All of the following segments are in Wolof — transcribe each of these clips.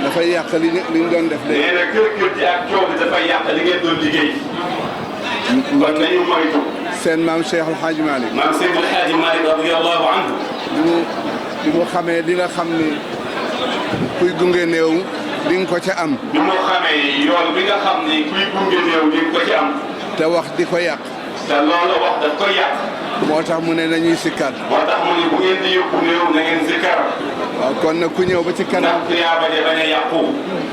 dafay yàq li ñu doon def léegi. nee na kër ji ak coow li dafay yàq li ngeen doon liggéey. kon nañu moytu. seen maam Cheikh El Hadj Malick. maam Seydi El Hadji Malick radiyallahu anhu. bi mu xamee li nga xam ni kuy gunge néew di nga ko ca am. bi mu xamee yoon bi nga xam ni kuy gunge néew di nga ko ci am. te wax di ko yàq. te loolu wax daf koy yàq. moo tax mu ne nañuy sikkar. moo tax mu ne bu ngeen di yóbbu néew na ngeen sikkar. waaw kon nag ku ñëw ba ci kanam. ndax tuyaaba ja bañ a yàqu.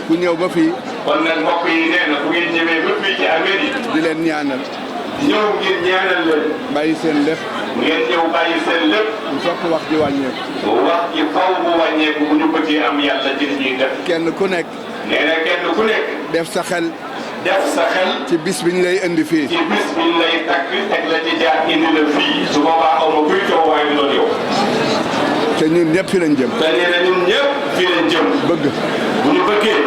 ku ñëw ba fii. kon nag mbokk yi nee na bu ngeen ñëwee ba fii ci Amérique. di leen ñaanal. ñëw ngeen ñaanal leen. bàyyi seen lépp. ngeen ñëw bàyyi seen lépp. il faut que wax ji wàññeeku. wax ji faw bu wàññeeku bu ñu bëggee am yàlla ci li ñuy def. kenn ku nekk. nee na kenn ku nekk. def sa xel. def sa xel. ci bis bi ñu lay indi fii. ci bis bi ñu lay takk teg la ci jaar indi la fii. su boobaa xaw ma kuy coow waaye du doon yow. te ñun ñëpp fi lañ jëm. te nee na ñun ñëpp fii lañ jëm. bëgg. bu ñu bëggee.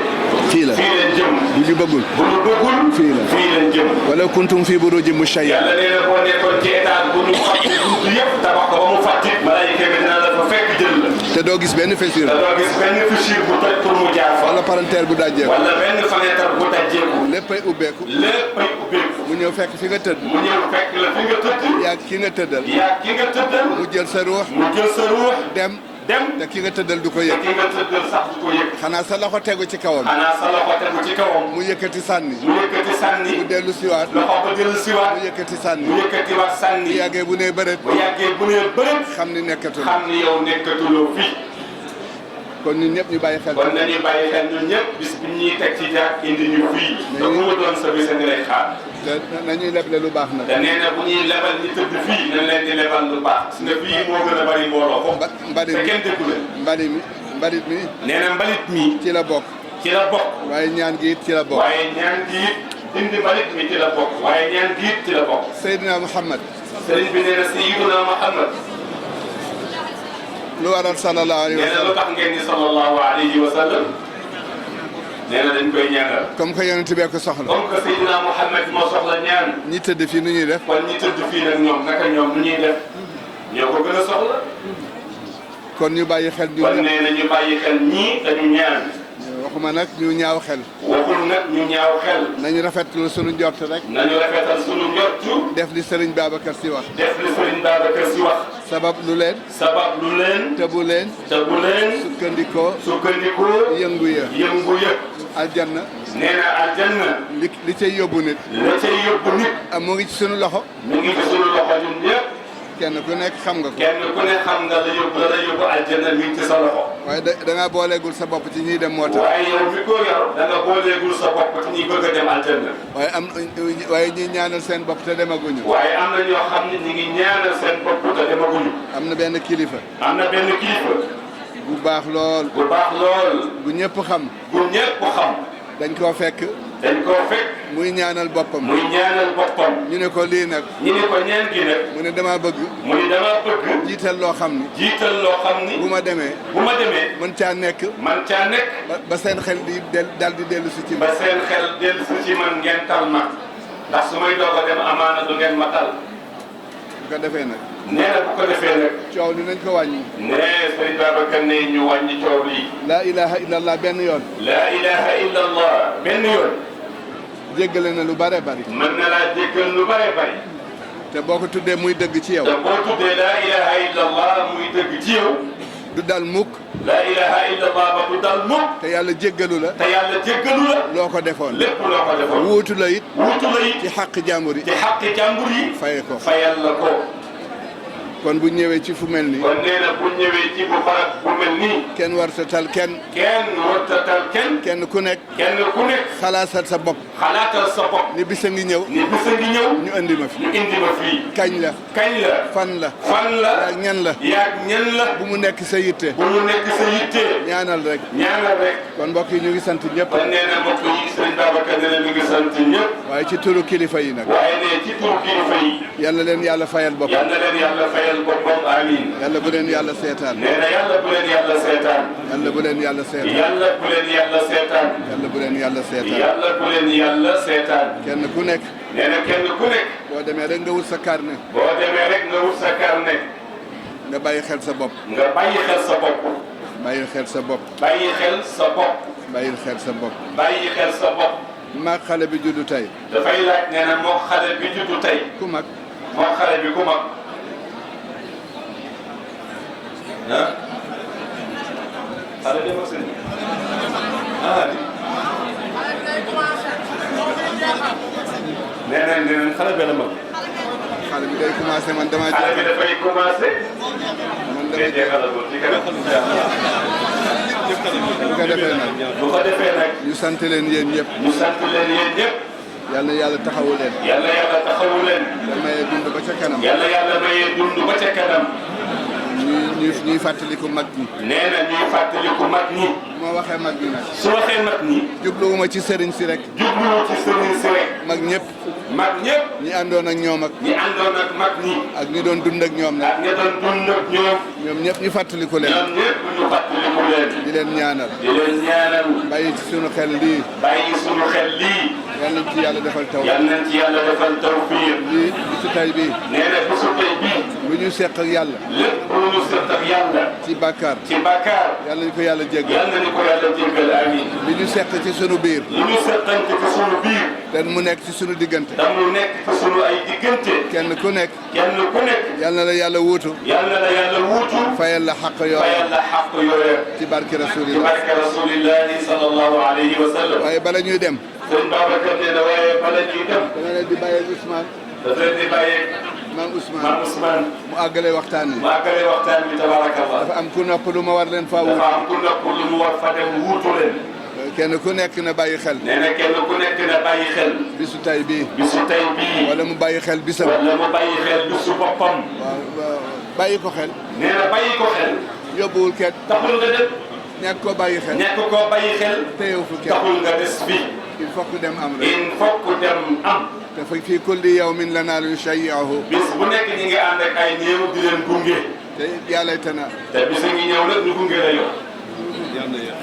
fii la fii lañ jëm. bu ñu bëggul. bu ñu bëggul. fii la fii lañ jëm. wala kuntum fii burujin mushayyada. yàlla nee na boo nekkoon ci état bu ñu fàtte buntu yëpp tabax ko ba mu fàtte. malaayika bi dina la fa fekk jël la. te doo gis benn fissure. te doo gis benn fissure bu toj pour mu jaar fa. wala palanteer bu dajjeeku. wala benn fenêtre bu dajjeeku. léppay ubbeeku. léppay ubbeeku. mu ñëw fekk fi nga tëdd. mu ñëw fekk la fi nga tëdd. yaa ki nga tëddal. yaa ki nga tëddal. mu jël sa ruux. mu jël sa ruux. dem. te ki nga tëddal du ko te yëg. ki nga tëddal sax du ko yëg. xanaa sa loxo tegu ci kawam. xanaa sa loxo tegu ci kawam. mu yëkkati sànni. mu yëkkati sànni. mu dellu siwaat. loxo ba dellu siwaat. mu yëkkati sànni. mu yëkkati waat sànni. bu yàggee bu nee bëreet. bu yàggee bu nee bëreet. xam ni nekkatul. xam ni yow nekkatuloo fii. kon ñun ñëpp ñu bàyyi xel. kon nañu bàyyi xel ñun ñëpp bis bi ñuy teg ci jaar indi ñu fii. te bu ma doon sa bis a ngi lay xaar. te nañuy leble lu baax nag. te nee na bu ñuy lebal ñi tëdd fii nañ leen di lebal lu baax. su nga fii moo gën a bari mbooloo ko. mbalit te mi kenn déggu leen. mbalit mi. nee na mbalit mi. ci la bokk. ci la bokk. waaye ñaan gi it ci la bokk. waaye ñaan gi it dindi mbalit mi ci la bokk. waaye ñaan gi it ci la bokk. Seydina Muhammad. sëriñ bi nee na Seydina Muhammad. lu waral sallallahu alayhi wa nee na sallam. lu tax ngeen ni sallallahu alayhi wa sallam. nee na dañ koy ñaanal. comme que yonent bee ko soxla. comme que Seydina Muhammad moo soxla ñaan. ñi tëdd fii nu ñuy def. kon ñi tëdd fii nag ñoom naka ñoom nu ñuy def. ñoo ko gën a soxla. kon ñu bàyyi xel ñu. kon nee na ñu bàyyi xel ñii dañu ñaan. waxuma nag ñu ñaaw xel. waxul nag ñu ñaaw xel. nañu rafetlu sunu njort rek. nañu rafetal sunu njortu. def li Serigne Babacar Sy wax. def li Serigne Babacar Sy wax. sabab lu leen. sabab lu leen. tëbu leen. tëbu leen. sukkandikoo. yëngu ya. yëngu ya. aljanna. nee na aljanna. li cay yóbbu nit. la cay yóbbu nit. mu ngi ci sunu loxo. mu ngi ci sunu loxo ñun ñëpp. kenn ku nekk xam nga ko. kenn ku ne xam nga la yóbbu aljanna mi ngi ci sa loxo. waaye da ngaa booleegul sa bopp ci ñiy dem moo tax. waaye yow mi ko yor da nga booleegul sa bopp ci ñi bëgg a dem aljanna. waaye ñi ñaanal seen bopp te demaguñu. waaye am na ñoo xam ne ñi ngi ñaanal seen bopp te demaguñu. am na benn kilifa. am na benn kilifa. bu baax lool. bu baax lool. bu ñëpp xam. bu ñëpp xam. dañ koo fekk. dañ koo fekk. muy ñaanal boppam. muy ñaanal boppam. ñu ne ko lii nag. ñu ne ko ñaan gi nag. mu ne dama bëgg. mu ne dama bëgg. jiital loo xam ni. jiital loo xam ni. bu ma demee. mën caa nekk. man caa nekk. ba seen xel di dal di dellu si ci. ba seen xel dellu si ci man ngeen tal ma. ndax su may doog a dem amaana du ngeen ma tal. bu ko defee nag. nee na bu ko defee nag. coow li nañ ko wàññi. nee Serigne Babacar ne ñu wàññi coow lii. laa ilaha illallah benn yoon. laa ilaha illallah benn yoon. jéggale na lu bare bari. mën na laa jéggal lu bare bari. te boo ko tuddee muy dëgg ci yow. te boo tuddee laa ilaha illallah muy dëgg ci yow. du dal mukk. laa ilaha illallah ba du dal mukk. te yàlla jéggalu la. te yàlla jéggalu la. loo ko defoon. lépp loo ko defoon. wuutu la it. wuutu la it. ci xàq jàmbur yi. ci xàq jàmbur yi. faye ko. fayal la ko. kon bu ñëwee ci fu mel nii. kon nee na bu ñëwee ci bu barab bu mel nii. kenn warta tal kenn. kenn warta tal kenn. kenn ku nekk. kenn ku nekk. xalaatal sa bopp. xalaatal sa bopp. ni bisa ngi ñëw. ni bisa ngi ñëw. ñu indi ma fi. ñu indi ma fii. kañ la. kañ la. fan la. fan la. yaag ñan la. yaag ñan la. bu mu nekk sa yitte. bu mu nekk sa yitte. ñaanal rek. ñaanal rek. kon mbokk yi ñu ngi sant ñëpp. kon nee na mbokk yi Serigne Babacar ne mi ngi sant ñëpp. waaye ci turu kilifa yi nag. waaye ne ci turu kilifa yi. yal na leen yàlla fayal boppam. yal na leen yàlla fayal boppam amiin. yàlla bu leen yàlla seetaan. nee na yàlla bu leen yàlla seetaan. yàlla bu leen yàlla seetaan. yàlla bu leen yàlla seetaan. yàlla bu leen yàlla seetaan. yàlla bu leen yàlla seetaan. kenn ku nekk. nee na kenn ku nekk. boo demee rek nga wut sa carnet. boo demee rek nga wut sa carnet. nga bàyyi xel sa bopp. nga bàyyi xel sa bopp. bàyyil xel sa bopp. bàyyi xel sa bopp. bàyyil xel sa bopp. bàyyi xel sa bopp. maa xale bi juddu tey. dafay laaj nee na moo xale bi juddu tey. ku mag. moo xale bi ku mag. ah. xale bi mag sëñ bi. ah di. nee nañ xale bi la mag. xale bi day commencé man damaa. xale bi dafay commencé. man day jeexalagul ci kanam. bu ko defee nag. bu ko defee nag. ñu sant leen yéen ñëpp. ñu sant leen yéen ñëpp. yal na yàlla taxawu leen. yàlla yàlla taxawu leen. yal na yàlla dund ba ca kanam. yàlla yàlla mayee dund ba ca kanam. ñuy fàttaliku mag ñi. nee na ñuy fàttaliku mag ñi. bu ma waxee mag ñi nag. su waxee mag ñi. jubluwuma ci sëriñ si rek. jubluwu ci sëriñ si rek. mag ñëpp. mag ñëpp. ñi àndoon ak ñoom ak. ñi àndoon ak mag ñi. ak ñi doon dund ak ñoom nag. ak ñi doon dund ak ñoom. ñoom ñëpp ñu fàttaliku leen. ñoom ñëpp ñu fàttaliku leen. di leen ñaanal. di leen ñaanal. bàyyi ci sunu xel lii. bàyyi sunu xel lii. yal nañ ci yàlla defal taw. yal nañ ci yàlla defal tawfiir. lii bisu tay bii. nee na bisu tey bii. lu ñu seq ak yàlla. lépp lu ñu seq ak yàlla. ci bàkkaar. ci bàkkaar. yal nañu ko yàlla jéggal. yal nañu ko yàlla jéggal amiin. li ñu seq ci sunu biir. li ñu seqante ci sunu biir. te mu nekk ci sunu diggante. damu nekk ci sunu ay diggante. kenn ku nekk. kenn ku nekk. yal na la yàlla wuutu. yal na la yàlla wuutu. fayal la xaq yoo. fayal la xaq yooya. ci barke ci rasulillah. barke rasulillahi sallallahu alayhi wa sallam. waaye bala ñuy dem. sëñ Babacar nee na waaye bala ñuy dem. dama leen di bàyyeeg Ousmane. daf leen di bàyyeeg. maam Ousmane. maam Ousmane. mu àggale waxtaan wi. mu àggale waxtaan bi tabarakallah. dafa am ku nopp lu ma war leen faa dafa wuutu. am ku nopp lu mu war fa dem wuutu leen. kenn ku nekk na bàyyi xel. nee na kenn ku nekk na bàyyi xel. bisu tay bii. bisu tey bii. wala mu bàyyi xel bisam. wala mu bàyyi xel bisu boppam. waaw bàyyi ko xel. nee na bàyyi ko xel. yóbbuwul kenn. taxul nga dem. ñàkk koo bàyyi xel. ñàkk koo bàyyi xel. teew fu kenn. taxul nga des fii. il faut que dem am rek. il faut que dem am. te fii kulli yawmin lanaa yushayyi'uhu. bis bu nekk ñi ngi ànd ak ay néew di leen gunge. te yàlla tana. te bis ngi ñëw nag ñu gunge la yow.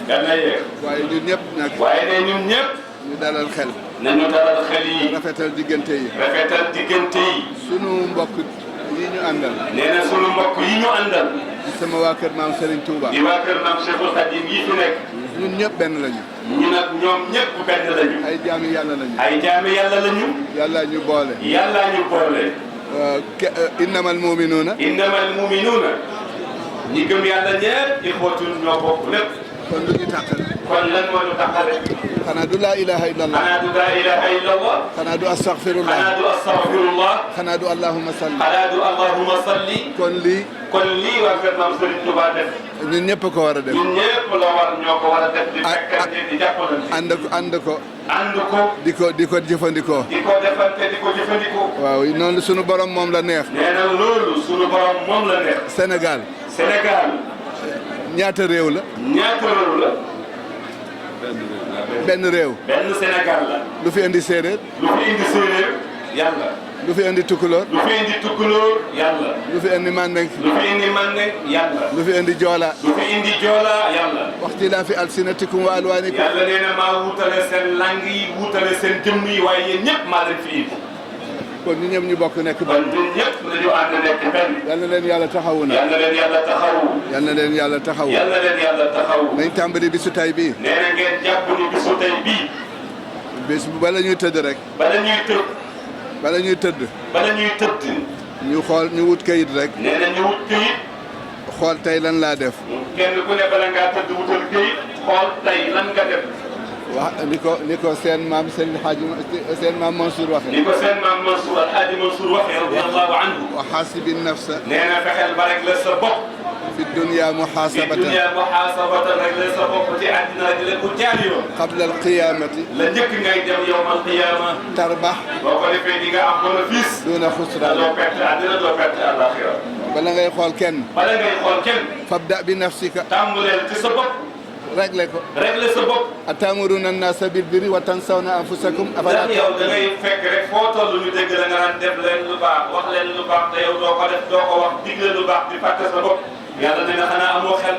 yal na yéex. waaye ñun ñëpp nag. waaye ne ñun ñëpp. ñu dalal xel. nañu dalal xel yi. rafetal diggante yi. rafetal diggante yi. sunu mbokk yi ñu àndal. nee na sunu mbokk yi ñu àndal. di sama waa kër maam Serigne Touba. di waa kër maam Cheikhul Khadim yi fi nekk. ñun ñëpp benn lañu. ñu nag ñoom ñëpp benn lañu. ay jaami yàlla lañu. ay jaami yàlla lañu. yàlla ñu boole. yàlla ñu boole. innamal muminuuna. innamal muminuuna. ñi gëm yàlla ñëpp ixwatun ñoo bokk lépp. kon lu ñu tàqal. kon lan moo ñu taxale. xanaa du laa ilaha illallah. xanaa du laa ilaha illallah. xanaa du astaghfirullah. xanaa du astaghfirullah. xanaa du allahumma salli. xanaa du allahumma salli. kon lii. kon lii waa kër maam Serigne Touba def. ñun ñëpp ko war a def. ñun ñëpp la war ñoo ko war a def. di fekkante di jàppalante. ànd ko ànd ko. ànd ko. di ko jëfandikoo. di ko defante di ko jëfandikoo. waaw noonu sunu borom moom la neex. nee na loolu sunu borom moom la neex. Sénégal. Sénégal. ñaata réew la. ñaata réew la. benn réew. benn Sénégal la. lu fi indi séeréer. lu fi indi séeréer yàlla. lu fi indi tukulóor. lu fi indi tukkulóor yàlla. lu fi indi mandeng. lu fi indi mande yàlla. lu fi indi joola. lu fi indi joola yàlla. waxtilaafi alsinatikum wa alwaanikum. yàlla nee na maa wutale seen lang yi wutale seen jëmm yi waaye yéen ñëpp maa leen fi indi. kon ñu ñëpp ñu bokk nekk kon benn. ñun ñëpp nañu ànd nekk benn. yal na leen yàlla taxawu na. yal na leen yàlla taxawu. yal na leen yàlla taxawu. yal na leen yàlla taxawu. nañ tàmbali bisu tay bii. nee na ngeen jàpp ni bisu tey bii. bis bu bala ñuy tëdd rek. bala ñuy tëdd. bala ñuy tëdd. bala ñuy tëdd. ñu xool ñu wut kayit rek. nee na ñu wut këyit. xool tey lan laa def. kenn ku ne bala ngaa tëdd wutal këyit. xool tey lan nga def. wax ni ko seen maam seen xaaji seen maam Mansour waxee. ni ko seen maam Mansour Alxaaji Mansour waxee radiyallahu anhu. wa xaasibi nafsa. nee na fexeel ba rek la sa bopp. fi dunya fi muxaasabatan. dunya muxaasabatan rek la sa bopp ci àddina rek la ko jaar yoon. qabla alqiyaamati. la njëkk ngay dem yawmal qiyaama. tarbax. boo ko defee di nga am bénéfice. duna te xusraan. doo perte àddina doo perte àllaaxira. bala ngay xool kenn. bala ngay xool kenn. fabda bi nafsika. tàmbaleel ci sa bopp. réglé ko. réglé sa bopp. atamuruna annaasa bil birri wa tansawna anfusakum. afalaa ndax yow da ngay fekk rek foo toll ñu dégg la nga naan def leen lu baax wax leen lu baax te yow doo ko def doo ko wax digle lu baax di fàtte sa bopp yàlla nee na xanaa amoo xel.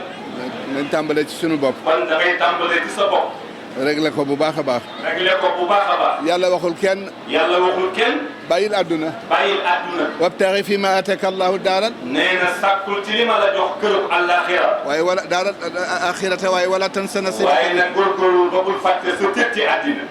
nañ tàmbalee ci sunu bopp. kon da ngay tàmbalee ci sa bopp. réglé ko bu baax a baax. réglé ko bu baax a baax. yàlla waxul kenn. yàlla waxul kenn. bàyyil àdduna. bàyyil àdduna. wabtaxi fi ma ataka allahu daaran. nee na sàkkul ci li ma la jox kërub àllaaxira. waaye wala daaran axirata waaye wala tansa nasiibaka. waaye nag góorgóorlu ba bul fàtte sa tët ci àddina.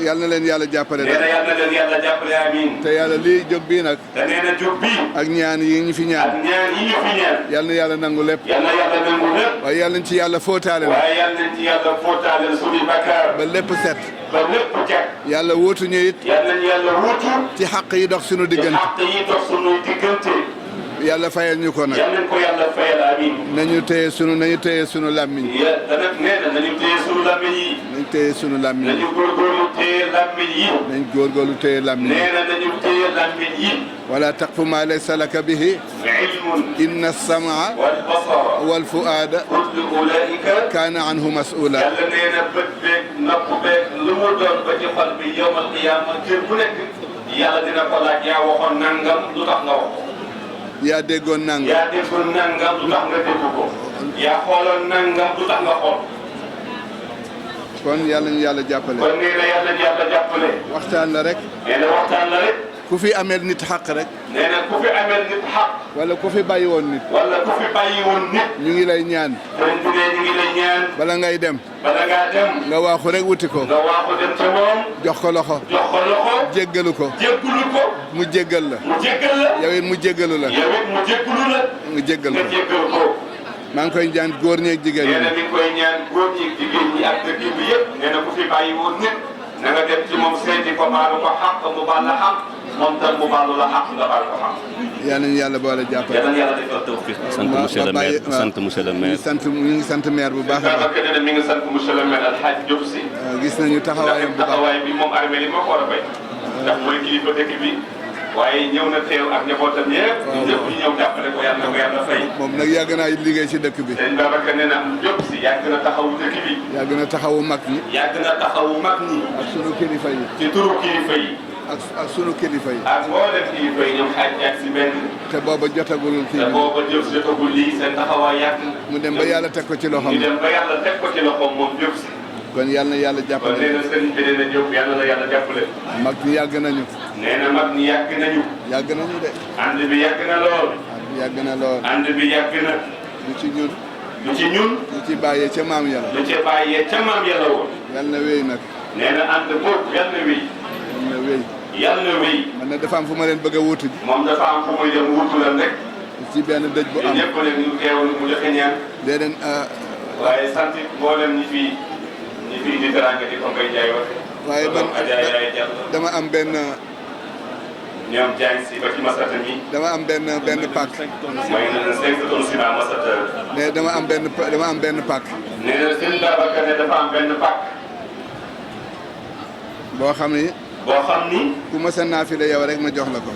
yal na leen yàlla jàppale. nee na yal na leen yàlla jàppale amiin. te yàlla lii jóg bii nag. te nee na jóg bii. ak ñaan yi ñu fi ñaan. ak ñaan yi ñu fi ñaan. yal na yàlla nangu lépp. yal na yàlla nangu lépp. waaye yal nañ ci yàlla fóotaale la. waaye yal nañ ci yàlla fóotaale suñuy bakkaar. ba lépp set. ba lépp jag. yàlla wuutu ñu it. yal nañ yàlla wuutu. ci xaq yi dox suñu diggante. ci xaq yi dox suñu diggante. yàlla fayal ñu ko nag. yal nañ ko yàlla fayal amiin. nañu téye sunu làmmiñ. dana nee na nañu téye sunu làmmiñ yi. nañ téye sunu làmmiñ. nañu góorgóorlu téye làmmiñ yi. nañ góorgóorlu téye làmmiñ. nee na nañu téye làmmiñ yi. wala taqfu ma laysa laka bihi. ilmun. inna as-sam'a wal basara. wal fu'aada. kullu ulaa'ika. kaana anhu mas'uula. yàlla nee na bët beeg nopp beeg lu mu doon ba ci xol bi yawmal qiyaama kër bu nekk yàlla dina ko laaj yaa waxoon nangam lu tax nga wax ko. yaa déggoon nangam. yaa déggoon nangam lu tax nga dégg ko. yaa xooloon nangam lu tax nga xool. kon yàlla ñu yàlla jàppale. kon nee na yàlla ñu yàlla jàppale. waxtaan la rek. nee na waxtaan la rek. ku fi ameel nit xaq rek. nee na ku fi ameel nit xaq. wala ku fi bàyyi woon nit. wala ku fi bàyyi woon nit. ñu ngi lay ñaan. sëriñ bi ne ñu ngi lay ñaan. bala ngay dem. bala ngaa dem. nga waaxu rek wuti ko. nga waaxu dem ca moom. jox ko loxo. jox ko loxo. jéggalu ko. jéggulu ko. mu jéggal la. mu jéggal la. yow it mu jéggalu la. yow it mu jéggulu la. nga jéggal nga ko. jéggal ko. maa ngi koy ñaan góor ñeeg jigéen nee na ñi. mi ngi koy ñaan góor ñi jigéen ñi ak dëkk bi yëpp. nee na ku fi bàyyi woon nit. na nga dem ci moom seeti ko baalu ko xaq mu baal la xaq. moom tam mu baalu la xaq nga baal ko xaq. yal nañu yàlla boole jàppale. yal na yàlla defal tawfiq. sant monsieur le maire sant monsieur le maire. ñu ngi sant maire bu baax a baax. nee na mi ngi sant monsieur le maire Alhaji Diop Sy. gis nañu taxawaayam bu baax. taxawaay bi moom armée li moo ko war a bay. ndax mooy kilifa dëkk bi. waaye ñëw na teew ak njabootam yëpp. ñëpp ñu ñëw jàppale ko yàlla na ko yàlla fay. moom nag yàgg naa liggéey ci dëkk bi. sëñ Babacar nee na Diop Sy yàgg na taxawu dëkk bi. yàgg na taxawu mag ñi. yàgg na taxawu mag ñi. ak sunu kilifa yi. ci turu kilifa yi. ak sunu kilifa yi. ak mboolem kilifa yi ñoom xaaj ak si benn. te booba jotagul kii te bi. booba Diop Sy jotagul lii seen taxawaay yàgg na. mu dem ba yàlla teg ko ci loxoom. ñu dem ba yàlla teg ko ci loxoom moom Diop Sy. kon yàlla na yàlla kon jàppale. nee na sëriñ bi nee na Diop yàlla na yàlla jàppale. mag ñi yàgg nañu. nee na mag ñi yàgg nañu. yàgg nañu de. ànd bi yàgg na lool. yàgg na lool. ànd bi yàgg na. lu ci ñun. lu ci ñun. lu ci bàyyee ca maam yàlla. lu ci bàyyee ca maam yàlla woon. yàlla na wéy nag. nee na ànd boobu yàlla na wéy. yàlla na wéy. yàlla na wéy. man nag dafa am fu ma leen bëgg a wutu ji. moom dafa am fu muy dem wutu leen rek. ci benn dëj bu am. ñëpp leen ñu teewul mu joxe ñaan. déedéet. waaye sant mboolem ñi fi indi teraanga di ko koy jaay wax. waaye man dama am benn. ñoom Diagne si ba ci Masata mi. dama am benn pàkk. mooy na 5 tonnes ciment Masata. mais dama am benn pàkk. nee na sëñ Babacar ne dafa am benn pàkk. boo xam ni. boo xam ni. ku ma sa naafile yow rek ma jox la ko.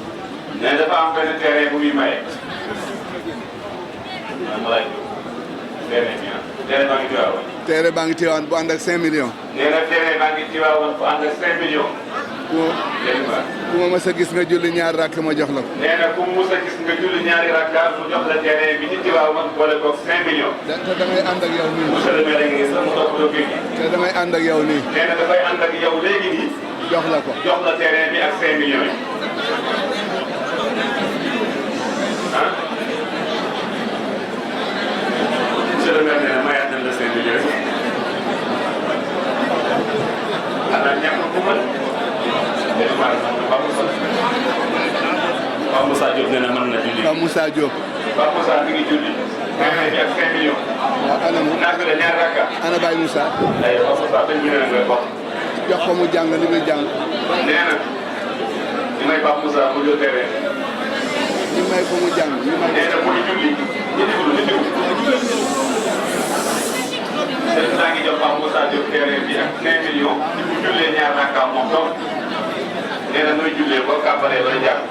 nee dafa am benn terrain bu muy maye. terrain baa ngi Tiwaawan. teere baa ngi Tiwaawan bu ànd ak 5 millions. nee na terrain baa ngi Tiwaawan bu ànd ak 5 millions. ku ma mës a gis nga julli ñaar rakk ma jox la ko. nee na ku mu mës a gis nga julli ñaari rakka mu jox la terrain bi ci Tiwaawan boole koog 5 millions. te damay ànd ak yow nii. monsieur le maire ngi sax mu topp doo gi. te damay ànd ak yow nii. nee na dafay ànd ak yow léegi nii. jox la ko. jox la terrain bi ak 5 millions yi. ah. monsieur le maire nee na mayaat nañ la 5 millions yi. xanaa ñàkk ku mën. Pape Moussa Diop nee na mën na julli. Pape Moussa Diop. Pape Moussa mi ngi julli. terrain bi ak 5 millions. waaw ana mu. naafila ñaar rakka. ana Baye Moussa. ay Pape Moussa dañ ñu ne nga wax. jox ko mu jàng li muy jàng. nee na li may Pape Moussa mu jël terrain. ñu may ko mu jàng ñu may. nee na muy julli. ñu déglu. sëriñ naa ngi jox Pape Moussa Diop terrain bi ak 5 millions. ci bu jullee ñaar rakka moom donc. nee na nooy jullee ba kàmbalee looy jàng.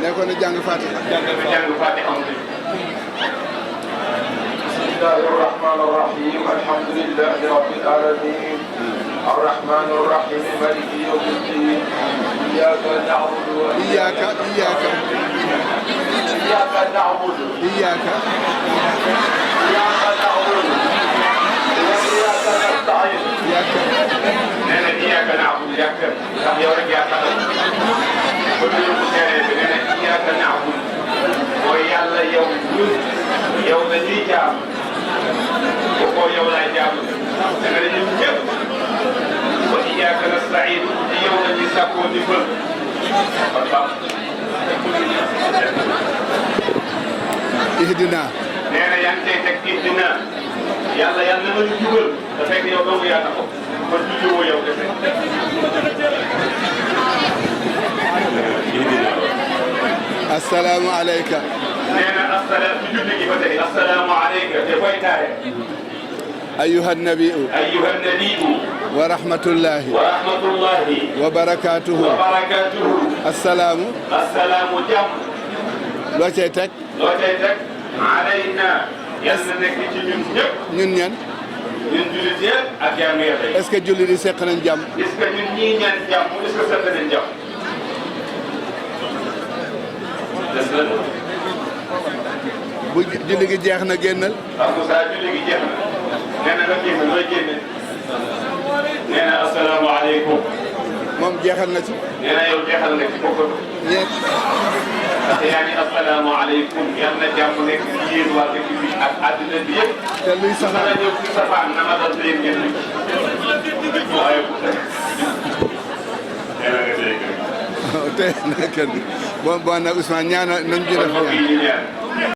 ne ko ne jàng Fatiha. jàng Fatiha am nañu. bismillahi rahmani rahim alhamdulillahi rabbil alamin arrahmani rahim maliki yawmi ddin iyyaka na'budu wa iyyaka iyyaka na'budu iyyaka na'budu wa iyyaka nasta'in iyyaka nee na iyyaka na'budu yàkk ndax yow rek yaa taxaw ba ñu ko teree bi nee na iyyaka na'budu mooy yàlla yow ñun yow la ñuy jaam bu ko yow laay jaam da nga ne ñun ñëpp wa iyyaka nasta'in ci yow la ñuy sàkkoo di fël kon baax ihdina nee na yaa ngi cay teg ihdina yàlla yàlla na ñu jubal da fekk yow doomu yaa taxaw kon ñu woo yow defe assalaamu alayka nee na asalaam ci julli gi ba tey assalaamu alayka te koy taare ayyuha nabiyu ayyuha nabiyu wa rahmatullahi wa rahmatullahi wa barakatuhu wa barakatuhu assalaamu assalaamu jàmm loo cay teg loo cay teg alayna yal na nekk ci ñun ñëpp ñun ñan ñun jullit yëpp ak jàmm yàlla yi est-ce que julli di seq nañ jàmm est-ce que ñun ñii ñaan jàmm est-ce que seq nañ jàmm des na bu julli gi jeex na génnal waaw Moussa julli gi jeex na nee na nga génn looy génne nee na asalaamaaleykum moom jeexal na ci nee na yow jeexal nga ci boppam ñeent ndax yaa ngi asalaamaaleykum yal na jàmm nekk ci yéen waa dëkk bi ak àddina bi yëpp. te luy mën safaan na ñëw ci safaan na ma dal seen ngeen waaye tey na kenn bon bon nag Ousmane ñaanal nañ ci def mbokk yi ñu ñaan